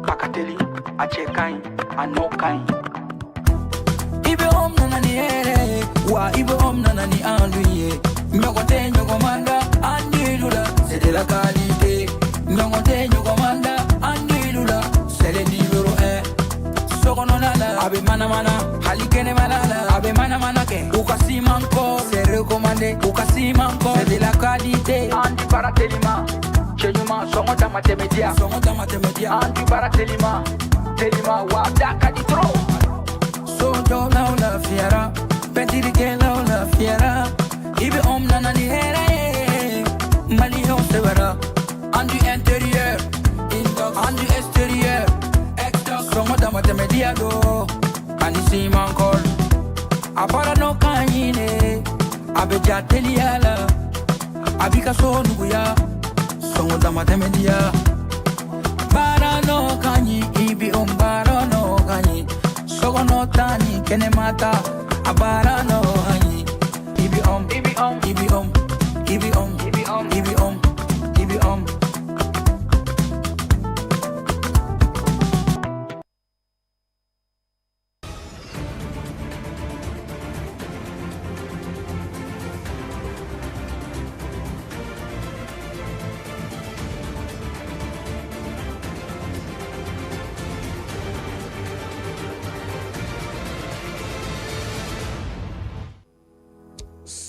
A ka teli, a cɛ ka ɲi, a nɔ ka ɲi. IBHOME nana ni hɛrɛ ye wa, IBHOME nana ni enduit ye. Ɲɔgɔn tɛ ɲɔgɔn man da enduit la, c'est de la qualité. Ɲɔgɔn tɛ ɲɔgɔn man da enduit la, c'est le numéro 1. Sokɔnɔna la, a bɛ manamana, hali kɛnɛmana la, a bɛ manamana kɛ. U ka siman kɔ, c'est recommandé. U ka siman kɔ, c'est de la qualité. Enduit baara telima, cɛ ɲuman, sɔngɔ dama tɛmɛ diya, sɔngɔ dama tɛmɛ diya. Enduit baara telima telima wa, da ka di trop. Sojɔlaw lafiyara, pɛntirikɛlaw lafiyara. IBHOME nana ni hɛrɛ ye, maliyɛnw sɛbɛra. Enduit intérieur, enduit extérieur, sɔngɔ dama tɛmɛ diya do ani siman kɔl. A baara nɔ ka ɲi, a bɛ ja teliya la, a b'i ka so nuguya, sɔngɔ dama tɛmɛ diya. Baara nɔ ka ɲi, IBHOME baara nɔ ka ɲi. Sokɔnɔ ta ni kɛnɛma ta, a baara nɔ ka ɲi. IBHOME, IBHOME, IBHOME, IBHOME, IBHOME, IBHOME, IBHOME.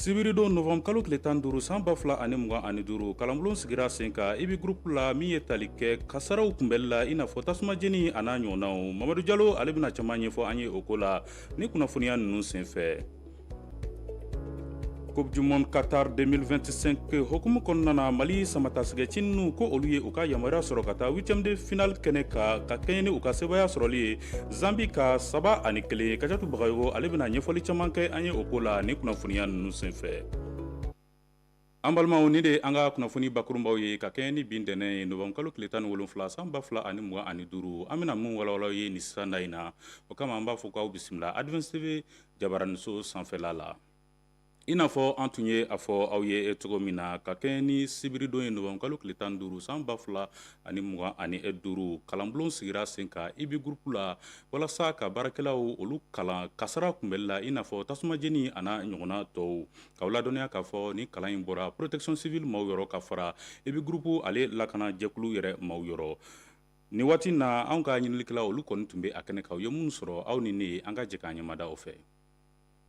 Sibiridon novembre kalo tile 15 san 2025, kalanbulon sigira sen kan IB Group la min ye tali kɛ kasaraw kunbɛli la, i n'a fɔ tasumajeni a n'a ɲɔgɔnnaw. Mamadu Jalo, ale bɛna caman ɲɛfɔ an ye o ko la ni kunnafoniya ninnu senfɛ. Coupe du monde Qatar 2025 hukumu kɔnɔna na, Mali samatasɛgɛci ninnu ko olu ye u ka yamaruya sɔrɔ ka taa huitième de finale kɛnɛ kan ka kɛɲɛ ni u ka sebaaya sɔrɔli ye Zambie kan 3-1. Kajatu Bagayogo, ale bɛna ɲɛfɔli caman kɛ an ye o ko la ni kunnafoniya ninnu senfɛ. An balimaw, nin de ye an ka kunnafoni bakurunbaw ye ka kɛɲɛ ni bi ntɛnɛn ye, novembre kalo tile 17 san 2025. An bɛna mun walawala ye nin sisan in na, o kama an b'a fɔ k'aw bisimila Advance TV jabaraniso sanfɛla la. I n'a fɔ an tun ye a fɔ aw ye cogo min na, ka kɛɲɛ ni sibiridon ye, novembre kalo tile 15 san 2025, kalanbulon sigira sen kan IB Group la walasa ka baarakɛlaw olu kalan kasara kunbɛli la, i n'a fɔ tasumajeni a n'a ɲɔgɔnna tɔw. K'aw ladɔnniya k'a fɔ ni kalan in bɔra protection civile maaw yɔrɔ ka fara IB Group ale lakana jɛkulu yɛrɛ maaw yɔrɔ. Nin waati na, anw ka ɲininikɛlaw olu kɔni tun bɛ a kɛnɛ kan. U ye minnu sɔrɔ, aw ni ne ye, an ka jɛ k'an ɲɛmada o fɛ.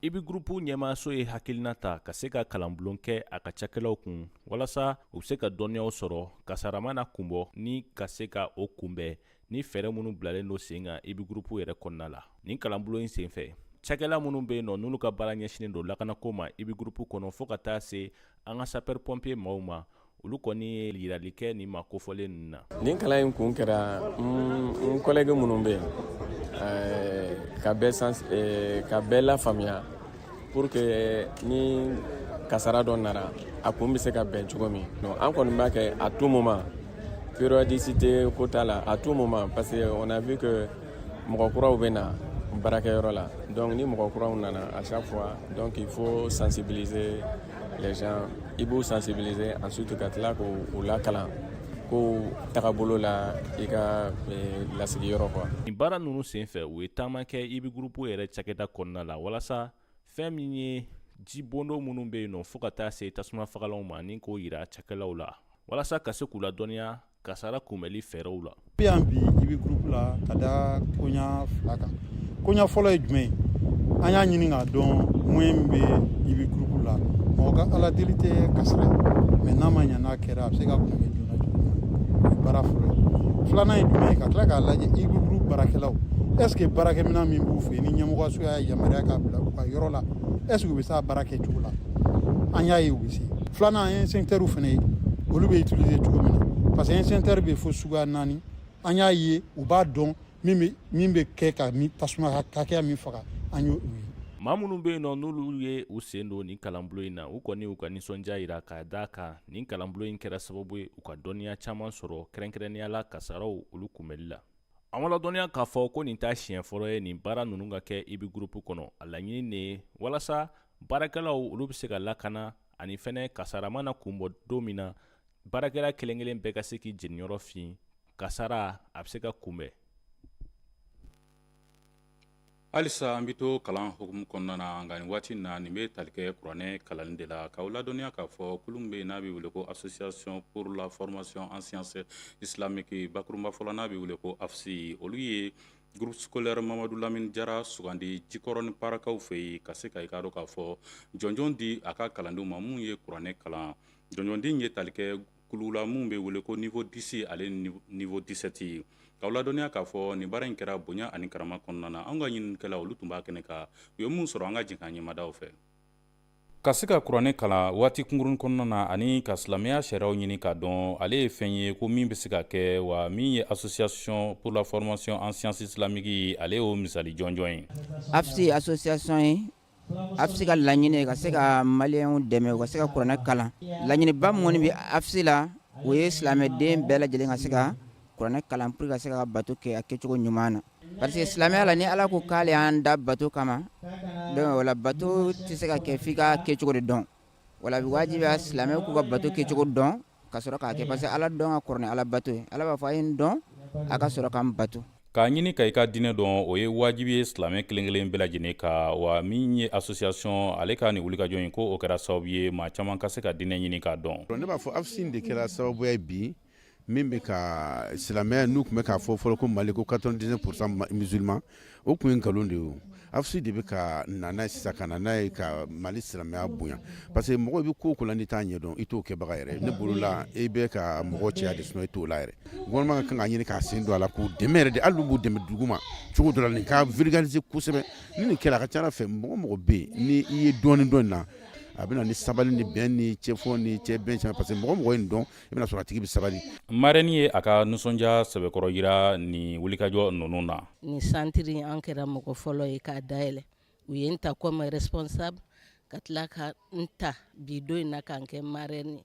IB Group ɲɛmaaso ye hakilina ta ka se ka kalanbulon kɛ a ka cakɛlaw kun walasa u bɛ se ka dɔnniyaw sɔrɔ kasara mana kunbɔ ni ka se ka o kunbɛn ni fɛɛrɛ minnu bilalen don sen kan IB Group yɛrɛ kɔnɔna la. Nin kalanbulon in senfɛ, cakɛla minnu bɛ yen nɔ n'olu ka baara ɲɛsinnen don lakanako ma IB Group kɔnɔ, fo ka taa se an ka sapeur pompier maaw ma, olu kɔni ye yirali kɛ nin ma kofɔlen ninnu na. Nin kalan in kun kɛra n collègue minnu bɛ yen, ka bɛɛ lafaamuya pour que ni kasara dɔ nana, a kun bɛ se ka bɛn cogo min. An kɔni b'a kɛ à tout moment, périodicité ko t'a la, à tout moment, parce que on a vu que mɔgɔ kuraw bɛ na baarakɛyɔrɔ la. Donc ni mɔgɔ kuraw nana, à chaque fois, donc il faut sensibiliser les gens. I b'u sensibiliser, ensuite ka tila k'u lakalan ko tagabolo la i ka lasigiyɔrɔ quoi. Nin baara ninnu senfɛ, u ye taama kɛ IB Group yɛrɛ cakɛda kɔnɔna la walasa fɛn min ye jibondo minnu bɛ yen nɔ, fo ka taa se tasuma fagalanw ma, ni k'o yira cakɛlaw la walasa ka se k'u ladɔnniya kasara kunbɛli fɛɛrɛw la. Bi yan bi, IB Group la, ka da koɲa fila kan. Koɲa fɔlɔ ye jumɛn ye? An y'a ɲini k'a dɔn moyen min bɛ IB Group la. Mɔgɔ ka ala deli tɛ kasara ye, mais n'a ma ɲɛ n'a kɛra, a bɛ se ka kunbɛn joona cogo min na. O ye baara fɔlɔ ye. Filanan ye jumɛn ye? Ka tila k'a lajɛ IB Group baarakɛlaw, est ce que baarakɛminɛn min b'u fɛ yen ni ɲɛmɔgɔso y'a yamaruya k'a bila u ka yɔrɔ la, est ce que u bɛ se a baara kɛcogo la? An y'a ye u bɛ se. Filanan, an ye extincteur fana ye, olu bɛ utiliser cogo min na, parce que extincteur bɛ fo suguya naani. An y'a ye u b'a dɔn min bɛ kɛ ka tasuma hakɛya min faga, an y'o ye. Maa minnu bɛ yen nɔ n'olu ye u sen don nin kalanbulon in na, u kɔni u ka nisɔndiya jira ka da kan nin kalanbulon in kɛra sababu ye u ka dɔnniya caman sɔrɔ, kɛrɛnkɛrɛnnenya la kasaraw olu kunbɛli la. An ladɔnniya k'a fɔ ko nin t'a siɲɛ fɔlɔ ye nin baara ninnu ka kɛ IB Group kɔnɔ. A laɲini de ye walasa baarakɛlaw olu bɛ se ka lakana, ani fɛnɛ kasara mana kunbɔ don min na, baarakɛla kelen kelen bɛɛ ka se k'i jeniyɔrɔ fin. kasara a bɛ se ka kunbɛn. Halisa an bɛ to kalan hukumu kɔnɔna na, nka nin waati na, nin bɛ tali kɛ kuranɛ kalanni de la. K'aw ladɔnniya k'a fɔ kulu min bɛ yen n'a bɛ wele ko Association pour la formation en sciences islamiques, bakurunba fɔlɔ n'a bɛ wele ko AFSI, olu ye groupe scolaire Mamadu Lamini Jara sugandi Jikɔrɔni Parakaw fɛ yen, ka se ka i k'a dɔn k'a fɔ jɔnjɔn di a ka kalandenw ma minnu ye kuranɛ kalan. Jɔnjɔndi ye tali kɛ kulu la minnu bɛ wele ko niveau 10 ale ni niveau 17 ye. K'aw ladɔnniya k'a fɔ nin baara in kɛra bonya ani karama kɔnɔna na. Anw ka ɲininikɛla, olu tun b'a kɛnɛ kan, u ye mun sɔrɔ, an ka jɛ k'an ɲɛmadaw fɛ. Ka se ka kuranɛ kalan waati kunkurun kɔnɔna na ani ka silamɛya sariyaw ɲini k'a dɔn, ale ye fɛn ye ko min bɛ se ka kɛ. Wa min ye Association pour la formation en sciences islamiques ye, ale y'o misali jɔnjɔn ye. AFSI association ye, AFSI ka laɲini ka se ka maliyɛnw dɛmɛ u ka se ka kuranɛ kalan. Laɲiniba min kɔni bɛ AFSI la, o ye silamɛden bɛɛ lajɛlen ka se ka kuranɛ kalan pour ka se ka bato kɛ a kɛcogo ɲuman na, parce que silamɛya la, ni Ala ko k'ale y'an da bato kama, donc o la bato tɛ se ka kɛ f'i ka kɛcogo de dɔn. O la a bɛ wajibiya silamɛw k'u ka bato kɛcogo dɔn ka sɔrɔ k'a kɛ, parce que Ala dɔn ka kɔrɔ ni Ala bato ye. Ala b'a fɔ a ye n dɔn, a ka sɔrɔ ka n bato. K'a ɲini ka i ka diinɛ dɔn, o ye wajibi ye silamɛ kelen-kelen bɛɛ lajɛlen kan. Wa min ye association ale ka nin wulikajɔ in, ko o kɛra sababu ye maa caman ka se ka diinɛ ɲini k'a dɔn. Ne b'a fɔ AFSI de kɛra sababuya ye bi min bɛ ka silamɛya, n'u tun bɛ k'a fɔ fɔlɔ ko Mali ko 99% musulman, o tun ye nkalon de ye. AFSI de bɛ ka na n'a ye sisan, ka na n'a ye ka Mali silamɛya bonya, parce que mɔgɔ bɛ ko o ko la, n'i t'a ɲɛdɔn, i t'o kɛbaga yɛrɛ. Ne bolo la, i bɛ ka mɔgɔ cɛya de, sinon i t'o la yɛrɛ. Gouvernement ka kan ka ɲini k'a sen don a la k'u dɛmɛ yɛrɛ de, hali n'u b'u dɛmɛ dugu ma cogo dɔ la, nin ka vulgariser kosɛbɛ. Ni nin kɛra, a ka ca ala fɛ, mɔgɔ mɔgɔ bɛ yen ni i ye dɔɔnin dɔn na, a bɛ na ni sabali ni bɛn ni cɛfɔ ni cɛ bɛn caman, parce que mɔgɔ mɔgɔ ye nin dɔn, i bɛna sɔrɔ a tigi bɛ sabali. Marraine ye a ka nisɔndiya sɛbɛkɔrɔ jira nin wulikajɔ ninnu na. Nin centre, an kɛra mɔgɔ fɔlɔ ye k'a dayɛlɛ. U ye n ta comme responsable, ka tila ka n ta bi don in na k'an kɛ marraine.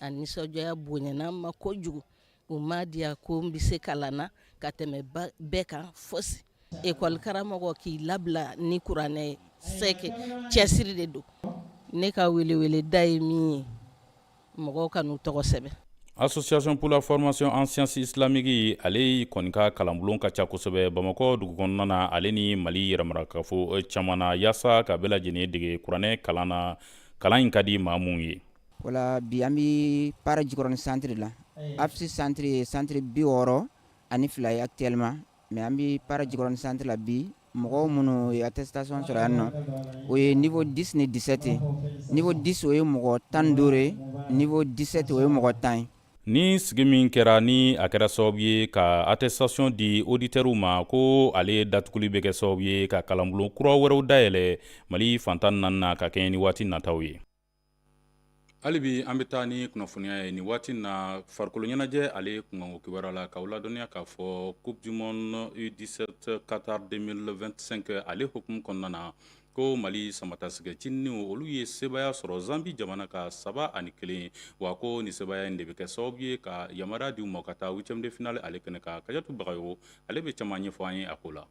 A nisɔndiya bonyana n ma kojugu. U m'a diya ko n bɛ se kalan na ka tɛmɛ bɛɛ kan fosi. École karamɔgɔ k'i labila ni kuranɛ ye, c'est que cɛsiri de don. Ne ka weleweleda ye min ye, mɔgɔw ka n'u tɔgɔ sɛbɛn. Association pour la formation en sciences islamiques, ale kɔni ka kalanbulon ka ca kosɛbɛ Bamakɔ dugu kɔnɔna na, ale ni Mali yɛrɛmarakafo caman na, yaasa ka bɛɛ lajɛlen dege kuranɛ kalan na, kalan in ka di maa mun ye. Wala bi, an bɛ Para Jikɔrɔni centre la. AFSI centre ye centre 62 ye actuellement, mais an bɛ Para Jikɔrɔni centre la bi. Mɔgɔw minnu ye attestation sɔrɔ yan nɔ, o ye niveau 10 ni 17 ye. Niveau 10, o ye mɔgɔ 15 ye, niveau 17, o ye mɔgɔ 10 ye. Ni sigi min kɛra, ni a kɛra sababu ye ka attestation di auditeurs ma, ko ale datuguli bɛ kɛ sababu ye ka kalanbulon kura wɛrɛw dayɛlɛ Mali fan 14 na ka kɛɲɛ ni waati nataw ye. Hali bi an bɛ taa ni kunnafoniya ye nin waati na farikolo ɲɛnajɛ ale kunkanko kibaruya la, k'aw ladɔnniya k'a fɔ Coupe du monde U17 Qatar 2025 ale hukumu kɔnɔna na, ko Mali samatasɛgɛ cinninw, olu ye sebaaya sɔrɔ Zambi jamana ka 3-1. Wa ko nin sebaaya in de bɛ kɛ sababu ye ka yamaruya di u ma ka taa huitième de finale ale kɛnɛ kan. Kajatu Bagayogo, ale bɛ caman ɲɛfɔ an ye a ko la.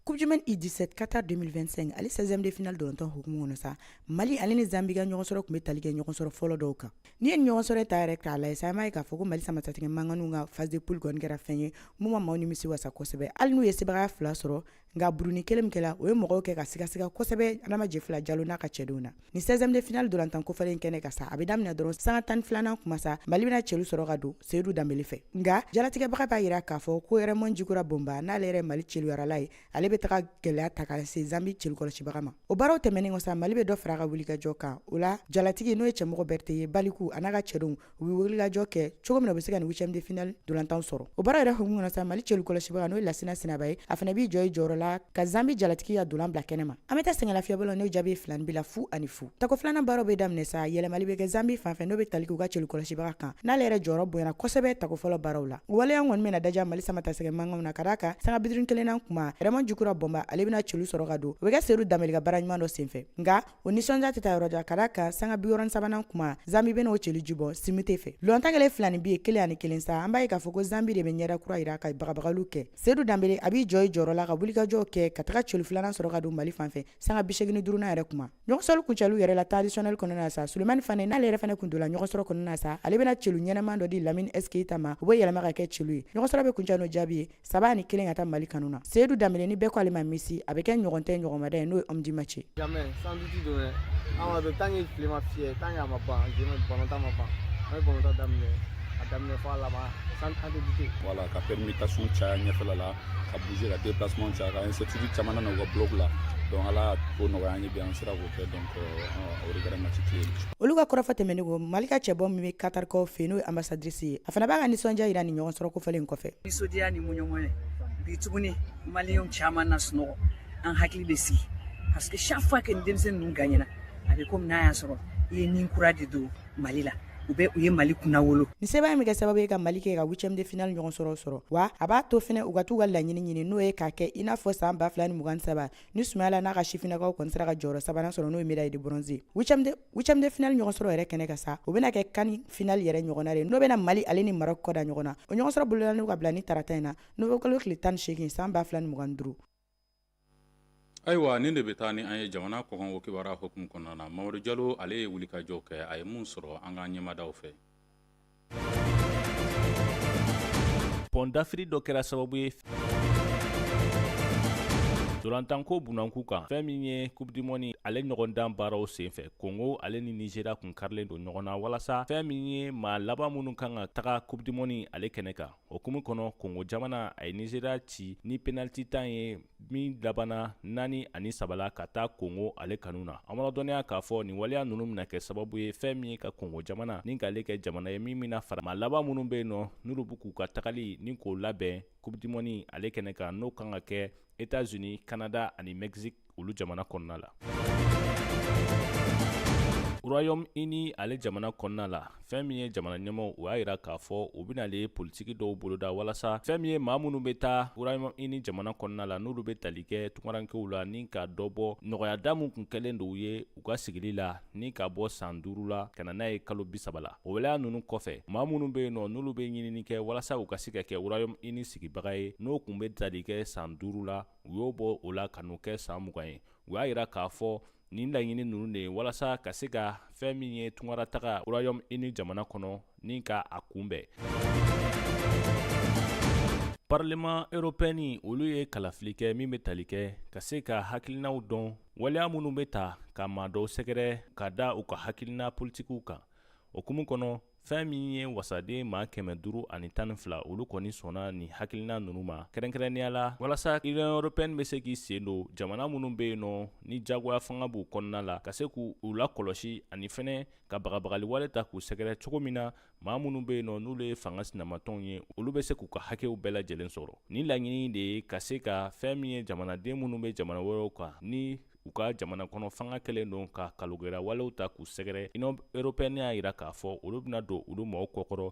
Coupe du monde U17 Qatar 2025 ale 16e de finale dɔrɔntɔn hukumu kɔnɔ sa, Mali ale ni Zambie ka ɲɔgɔn sɔrɔ tun bɛ tali kɛ ɲɔgɔn sɔrɔ fɔlɔ dɔw kan. N'i ye ɲɔgɔn sɔrɔ ta yɛrɛ k'a lajɛ sa, an b'a ye k'a fɔ ko Mali samatasɛgɛ mankanninw ka phase de poule kɔni kɛra fɛn ye mun ma maaw nimisi wasa kosɛbɛ. Hali n'u ye sebagaya fila sɔrɔ, nka buruni kelen min kɛla, o ye mɔgɔw kɛ ka sigasiga kosɛbɛ Adama Jefila Jalo n'a ka cɛdenw na. Ni 16e de finale dolantan kofɔlen kɛnɛ kan sa, a bɛ daminɛ dɔrɔn sanga 12nan kuma sa, Mali bɛna celu sɔrɔ ka don Seyidu Danbele fɛ. Nka jalatigɛbaga b'a jira k'a fɔ ko Raymond Jikura Bonba, n'ale yɛrɛ Mali celuyarala ye, ale bɛ taga gɛlɛya ta ka se Zambi celukɔlɔsibaga ma. O baaraw tɛmɛnen kɔ sa, Mali bɛ dɔ fara a ka wulikajɔ kan. O la jalatigi, n'o ye Cɛmɔgɔ Berete ye, Baliku a n'a ka cɛdenw, u bɛ wulikajɔ kɛ cogo min na u bɛ se ka nin huitième de finale dolantan sɔrɔ. O baara yɛrɛ hukumu kɔnɔ sa, Mali celukɔlɔsibaga, n'o ye Lasina Sinaba ye, a fana b'i jɔ i jɔyɔrɔ la ka Zambi jalatigi ka dolan bila kɛnɛ ma. An bɛ taa sɛgɛnlafiɲɛbɔ la n'o jaabi ye 2 ni bila 0-0. Tako filanan baaraw bɛ daminɛ sa, yɛlɛmali bɛ kɛ Zambi fan fɛ, n'o bɛ tali kɛ u ka celukɔlɔsibaga kan, n'ale yɛrɛ jɔyɔrɔ bonyana kosɛbɛ tako fɔlɔ baaraw la. Waleya kɔni bɛna daja Mali samatasɛgɛ mankanw na, ka d'a kan sanga 51nan kuma, Raymond Jikura Bɔnba, ale bɛna celu sɔrɔ ka don. O bɛ kɛ Seyidu Danbele ka baara ɲuman dɔ senfɛ. Nka o nisɔndiya tɛ taa yɔrɔ jan, ka d'a kan sanga 63nan kuma, Zambi bɛna o celu ji bɔ Simite fɛ. Lɔnta kɛlen 2 ni bi ye 1-1 sa, an b'a ye k'a fɔ ko Zambi de bɛ ɲɛda kura jira ka bagabagaliw kɛ. Seyidu Danbele, a b'i jɔ i jɔyɔrɔ la ka wulikajɔ wulikajɔw kɛ ka taga celu filanan sɔrɔ ka don Mali fan fɛ sanga 85nan yɛrɛ kuma. Ɲɔgɔnsɔrɔ kuncɛli yɛrɛ la temps additionnel kɔnɔna na sa, Sulemani Fane n'ale yɛrɛ fana kun donna ɲɔgɔnsɔrɔ kɔnɔna na sa, ale bɛna celu ɲɛnama dɔ di Lamine S Keita ma, o bɛ yɛlɛma ka kɛ celu ye. Ɲɔgɔnsɔrɔ bɛ kuncɛ n'o jaabi ye 3-1 ka taa Mali kanu na. Seyidu Danbele ni bɛɛ ko ale ma Messi, a bɛ kɛ ɲɔgɔn tɛ ɲɔgɔnmada ye, n'o ye homme du match ye. Jamais, sans doute don dɛ. An b'a dɔn tant que tile ma fiyɛ, tant que a ma ban, balontan ma ban. An bɛ balontan daminɛ, a daminɛ fo a laban, sans an tɛ douter. Voilà, ka permutation caya ɲɛfɛla la, ka bouger, ka déplacement caya, ka incertitude caman nana u ka bloc la. Donc ala ko nɔgɔya an ye bi, an sera k'o kɛ. Donc o de kɛra match clé ye. Olu ka kɔrɔfɔ tɛmɛnen kɔ, Mali ka cɛbɔ min bɛ Qatarkaw fɛ, n'o ye ambassadrice ye, a fana b'a ka nisɔndiya jira nin ɲɔgɔn sɔrɔ kofɔlen in kɔfɛ. Nisɔndiya ni muɲɔgɔn ye bi tuguni, maliyɛnw caman na sunɔgɔ, an hakili bɛ sigi, parce que chaque fois que ni denmisɛnnin ninnu gagnera, a bɛ komi n'a y'a sɔrɔ i ye nin kura de don Mali la, u bɛ u ye Mali kunnawolo. Nin sebaaya in bɛ kɛ sababu ye ka Mali kɛ ka huitième de finale ɲɔgɔn sɔrɔ sɔrɔ, wa a b'a to fɛnɛ u ka t'u ka laɲini ɲini, n'o ye k'a kɛ i n'a fɔ san 2023 ni Sumayala n'a ka sifinnakaw kɔni sera ka jɔyɔrɔ sabanan sɔrɔ, n'o ye médaille de bronze ye. Huitième de finale ɲɔgɔn sɔrɔ yɛrɛ kɛnɛ kan sa, o bɛna kɛ CAN finale yɛrɛ ɲɔgɔnna de, n'o bɛna Mali ale ni Maroc kɔ da ɲɔgɔn na. O ɲɔgɔn sɔrɔ bolodalen ka bila ni tarata in na, novembre kalo tile 18 san 2025. Ayiwa, nin de bɛ taa ni an ye jamana kɔkan o kibaruya hukumu kɔnɔna na. Mamadu Jalo, ale ye wulikajɔ kɛ, a ye mun sɔrɔ an ka ɲɛmadaw fɛ? Pɔn dafiri dɔ kɛra sababu ye ntolatanko bunakun kan, fɛn min ye Coupe du monde ale ɲɔgɔndan baaraw senfɛ, Kongo ale ni Nigeria kun karilen don ɲɔgɔn na walasa fɛn min ye maa laban minnu kan ka taga Coupe du monde ale kɛnɛ kan. O hukumu kɔnɔ, Kongo jamana a ye Nigeria ci ni penalty tan ye min labanna 4-3 la ka taa Kongo ale kanu na. An b'a dɔnniya k'a fɔ nin waleya ninnu bɛna kɛ sababu ye fɛn min ye ka Kongo jamana ni k'ale kɛ jamana ye min bɛna fara maa laban minnu bɛ yen nɔ, n'olu bɛ k'u ka tagali ni k'o labɛn Coupe du monde ale kɛnɛ kan, n'o kan ka kɛ États-Unis, Canada ani Mexique olu jamana kɔnɔna la. Royaume-Uni ale jamana kɔnɔna la, fɛn min ye jamana ɲɛmaaw, u y'a jira k'a fɔ u bɛna ale politiki dɔw boloda walasa fɛn min ye maa minnu bɛ taa Royaume-Uni jamana kɔnɔna la, n'olu bɛ tali kɛ tunkarankew la, ni ka dɔ bɔ nɔgɔyada min kun kɛlen don u ye u ka sigili la, ni ka bɔ san 5 la ka na n'a ye kalo 30 la. O waleya ninnu kɔfɛ, maa minnu bɛ yen nɔ, n'olu bɛ ɲinini kɛ walasa u ka se ka kɛ Royaume-Uni sigibaga ye, n'o kun bɛ tali kɛ san 5 la, u y'o bɔ o la ka n'o kɛ san 20 ye. U y'a jira k'a fɔ nin laɲini ninnu de ye walasa ka se ka fɛn min ye tunkarataga Royaume-Uni jamana kɔnɔ ni ka a kunbɛn. Parlement européen olu ye kalafili kɛ min bɛ tali kɛ ka se ka hakilinaw dɔn, waleya minnu bɛ ta ka maa dɔw sɛgɛrɛ ka da u ka hakilina politikiw kan. O hukumu kɔnɔ, fɛn min ye wasaden maa 512, olu kɔni sɔnna nin hakilina ninnu ma, kɛrɛnkɛrɛnnenya la walasa Union européenne bɛ se k'i sen don jamana minnu bɛ yen nɔ ni jagoya fanga b'u kɔnɔna la, ka se k'u lakɔlɔsi ani fɛnɛ ka bagabagali wale ta k'u sɛgɛrɛ cogo min na maa minnu bɛ yen nɔ n'olu ye fanga sinamatɔnw ye, olu bɛ se k'u ka hakɛw bɛɛ lajɛlen sɔrɔ. Nin laɲini de ye ka se ka fɛn min ye jamanaden minnu bɛ jamana wɛrɛw kan, ni u ka jamana kɔnɔ fanga kɛlen don ka kalogɛra walew ta k'u sɛgɛrɛ. Union européenne y'a jira k'a fɔ olu bɛna don olu maaw kɔkɔrɔ.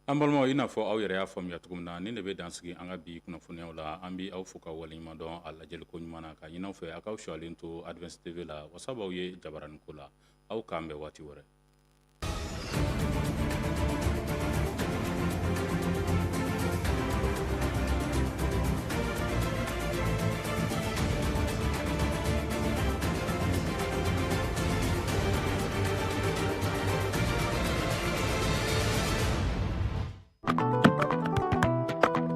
An balimaw, i n'a fɔ aw yɛrɛ y'a faamuya cogo min na, nin de bɛ dan sigi an ka bi kunnafoniyaw la. An bɛ aw fo ka waleɲuman dɔn a lajɛliko ɲuman na, ka ɲini aw fɛ a k'aw suyalen to Advance TV la, wasa b'aw ye jabaranin ko la. Aw k'an bɛn waati wɛrɛ.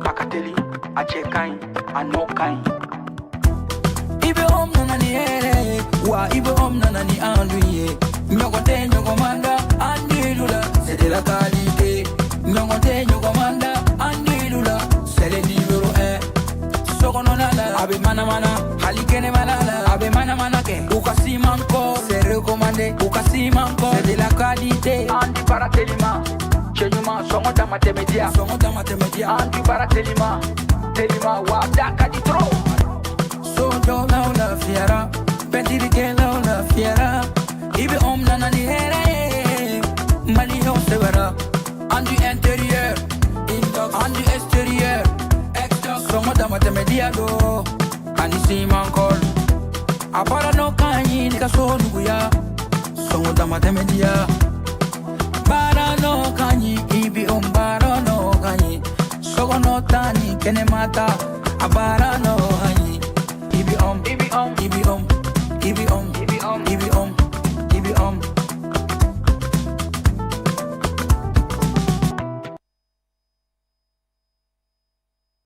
A ka teli, a cɛ ka ɲi, a nɔ ka ɲi. I bɛ home nana ni hɛrɛ ye, wa i bɛ home nana ni an dun ye. Ɲɔgɔn tɛ ɲɔgɔn man da an dilu la, c'est de la qualité. Ɲɔgɔn tɛ ɲɔgɔn man da an dilu la, c'est le numéro 1. Sokɔnɔna la, a bɛ manamana, hali kɛnɛmana la, a bɛ manamana kɛ. U ka siman kɔ, c'est recommandé. U ka siman kɔ, c'est de la qualité. An di baara telima, cɛ ɲuman, sɔngɔ dama tɛmɛ diya, sɔngɔ dama tɛmɛ diya. An di baara telima, telima, wa da ka di trop. Sojɔlaw lafiyara, pɛntirikɛlaw lafiyara. I bɛ home nana ni hɛrɛ ye, maliyɛnw sɛbɛra. An du intérieur, an du extérieur, sɔngɔ dama tɛmɛ diya don ani siman kɔl. A baara nɔ ka ɲi ni ka so nuguya, sɔngɔ dama tɛmɛ diya. Baara nɔ ka ɲi, i bɛ home baara nɔ ka ɲi. Sɔgɔ Sokɔnɔ ta ni kɛnɛma ta, a baara nɔ.